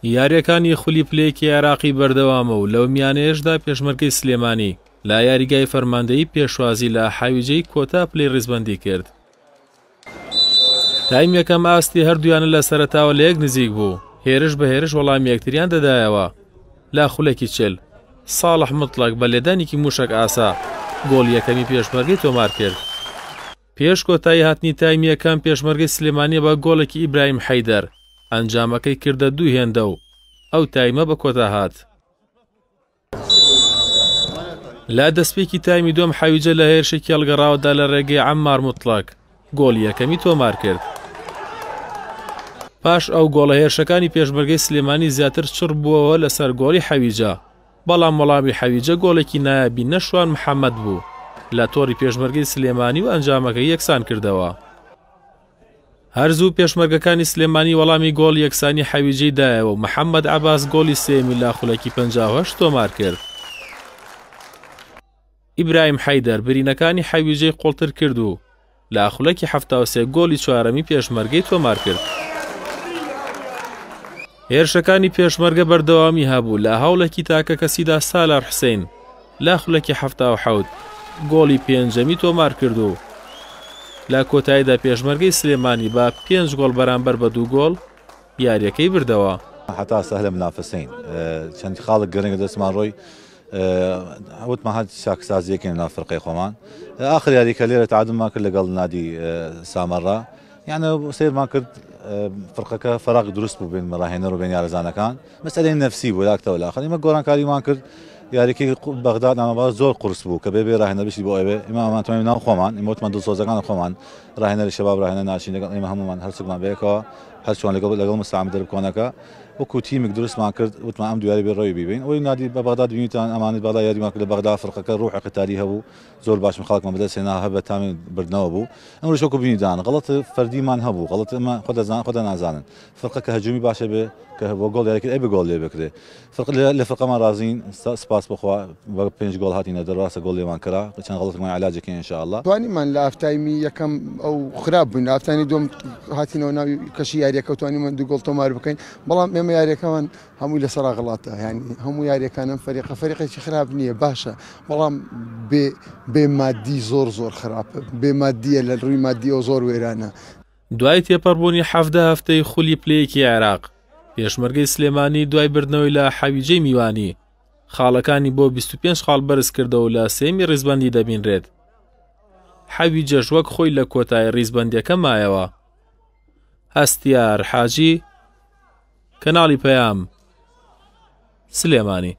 یارییەکانی خولی پلەیەکی عێراقی بەردەوامە و لەو میانەیەشدا پێشمەرگەی سلێمانی لە یاریگای فەرماندەیی پێشوازی لە حەویجەی کۆتا پلەی ڕیزبەندی کرد. تایم یەکەم ئاستی هەردوویانە لە سەرەتاوە لە یەک نزیک بوو، هێرش بە هێرش وەڵامی یەکتریان دەدایەوە. لە خولەکی 40 ساڵح متڵەک بە لێدانێکی موشەک ئاسا گۆڵی یەکەمی پێشمەرگەی تۆمار کرد. پێش کۆتایی هاتنی تایمی یەکەم پێشمەرگەی سلێمانی بە گۆڵێکی ئیبراهیم حەیدەر ئەنجامەکەی کردە دوو هێندە و ئەو تایمە بە کۆتا هات. لە دەستپێکی تایمی دووەم حەویجە لە هێرشێکی هەڵگەڕاوەدا لە رێگەی عەممار موتڵەک گۆڵی یەکەمی تۆمار کرد. پاش ئەو گۆڵە هێرشەکانی پێشمەرگەی سلێمانی زیاتر چڕ بووەوە لەسەر گۆڵی حەویجە، بەڵام وەڵامی حەویجە گۆڵێکی نایابی نەشوان محەمەد بوو لە تۆڕی پێشمەرگەی سلێمانی و ئەنجامەکەی یەکسان کردەوە. هەر زوو پێشمەرگەکانی سلێمانی وەڵامی گۆڵی یەکسانی حەویجەی دایەوە و محەمەد عەباس گۆڵی سێیەمی لە خولەکی 58 تۆمار کرد. ئیبراهیم حەیدەر برینەکانی حەویجەی قوڵتر کرد و لە خولەکی 73 گۆڵی چوارەمی پێشمەرگەی تۆمار کرد. هێرشەکانی پێشمەرگە بەردەوامی هەبوو لە هەوڵێکی تاکە کەسیدا سالار حوسین لە خولەکی 77 گۆڵی پێنجەمی تۆمار کرد و لە کۆتاییدا پێشمەرگەی سلێمانی بە پێنج گۆڵ بەرامبەر بە دوو گۆڵ یاریەکەی بردەوە. حتا سهلە منافسین چەند خاڵک گرنگە دەستمان ڕۆی وتمان هەر چاکسازیەکەین لەناو فرقەی خۆمان ئاخر یاریکە لێرە تعادلمان کرد لەگەڵ نادی سامەڕا یعنی سەیرمان کرد فرقەکە فەراق دروست بوو بین ڕاهێنەر و بین یارزانەکان مەسەلەی نەفسی بوو لاکتەوە لاخر ئێمە گۆڕانکاریمان کرد یاریکەی بەغداد نامەبا زۆر قورس بوو کە بێ بێ ڕاهێنەر بچی بۆ ئەوێ ئێمە ئەمان توانیم ناو خۆمان ئێمە وتمان دڵسۆزەکان خۆمان ڕاهێنەری شەباب ڕاهێنەر ناشین لەگەڵ ئێمە هەموومان هەرسوکمان بەیەکەوە هەرچوان لەگەڵ لەگەڵ مستعمل دەربکۆنەکە وەکو تیمێک دروستمان کرد وتمان ئەم دویاری بێ ڕەوی بیبین ئەوەی نادی بە بەغداد بینیتان ئەمانەی بەغدا یاریمان کرد لە بەغدا فرقەکە ڕوحی قتالی هەبوو زۆر باش خەڵکمان بەدەست هێنا هەر بە تامی بردنەوە بوو ئەمڕۆش وەکو بینیتان غەڵەت فەردیمان هەبوو غەڵەت ئەمە خۆ دەزان خۆ دەنازانن فرقە کە هەجومی باشە بێ کە بۆ گۆڵ یاری کرد ئەی بە گۆڵ لێ بکرێ فرق لە فرقەمان ڕازین سپاس بخوا بە پێنج گۆڵ هاتینە دەر ڕاستە گۆڵ لێمان کرا چەند غەڵەتمان علاجەکەین ان شاء الله توانیمان لە هافتایمی یەکەم ئەو خراپ بووین لە هافتانی دووەم هاتینەوە ناو کەشی یاریەکە توانیمان دوو گۆڵ تۆمار بکەین بەڵام ئێمە یاریەکەمان هەمووی لەسەر غڵاتە یعنی هەموو یاریەکانم فەریقە فەریقێکی خراپ نییە باشە بەڵام بێ بێ مادی زۆر زۆر خراپە بێ مادیە لە ڕووی مادیەوە زۆر وێرانە. دوای تێپەڕبوونی 17 هەفتەی خولی پلەیەکی عێراق، پێشمەرگەی سلێمانی دوای بردنەوەی لە حەویجەی میوانی، خاڵەکانی بۆ 25 خاڵ بەرزکردەوە و لە سێیەمی ڕیزبەندی دەبینرێت. حەویجەش وەک خۆی لە کۆتایی ڕیزبەندیەکە مایەوە. هەستیار حاجی، کەناڵی پەیام، سلێمانی.